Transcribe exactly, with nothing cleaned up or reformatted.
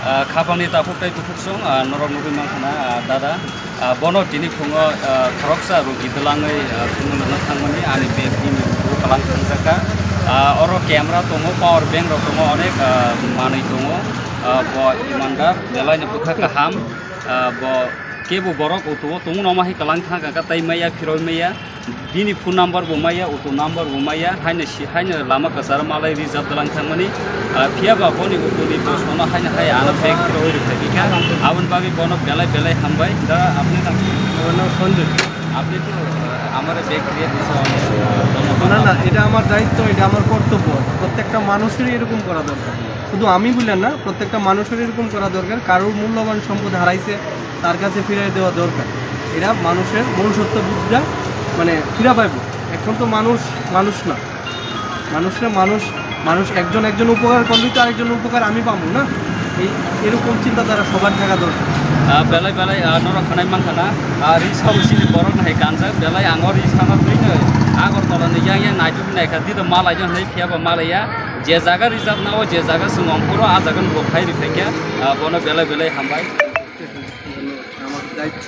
Ah, khapangni takhuk tei bukhuk song, ah, norok nugwi mankha na, ah, dada. Ah, bono tini phungo, ah, khoroksa rugi twlangwi, ah, phungo lwna thangmani ani bag bini bukhuk kalang thangjakha. Ah, oro camera tongo, power bank rok tongo, onek, ah, manwi tongo. Ah, bo imandar, belaino bwkha kaham. Ah, bo kebo borok auto o tongmano ma hai kalang thangkha, tei maya phiroi maya. Bini phone number bo maya, auto number bo maya, haino si, haino lama kwcharo malai reserve dalang thangmani. Ah, phiya ba boni auto ni boss no haino hai ano bag roi rwkha kha. Aboni bagwi bono belai belai hambai. Da, apni naam? আমার নাম Sanjay. Apni to, ah, amare bag diye dise, ah, bono না, না, এটা আমার দায়িত্ব, এটা আমার কর্তব্য। প্রত্যেকটা মানুষেরই এরকম করা দরকার। শুধু আমি বলে না, প্রত্যেকটা মানুষের এরকম করা দরকার। কারোর মূল্যবান সম্পদ হারাইছে, তার কাছে ফিরিয়ে দেওয়া দরকার। এরা মানুষের মনুষ্যত্ব বুঝটা মানে ফিরা পাইব। এখন তো মানুষ মানুষ না, মানুষরা মানুষ, মানুষ একজন একজন উপকার করলেই তো আরেকজন উপকার আমি পাবো না। এই এরকম চিন্তাধারা সবার থাকা দরকার। Ah, belai belai, ah, norok khanai mankha na, ah, ri sao sini borok nai kanjak, belai ang o ri sana twi no Agartala ni yang yang naituk nai kha, dito malai no hinwi phiya ba malai ya, je jaga reserve na o, je jaga song ong phuru, ah jaga no bo khai ri phai kha, ah, bono belai belai hambai. আমার দায়িত্ব।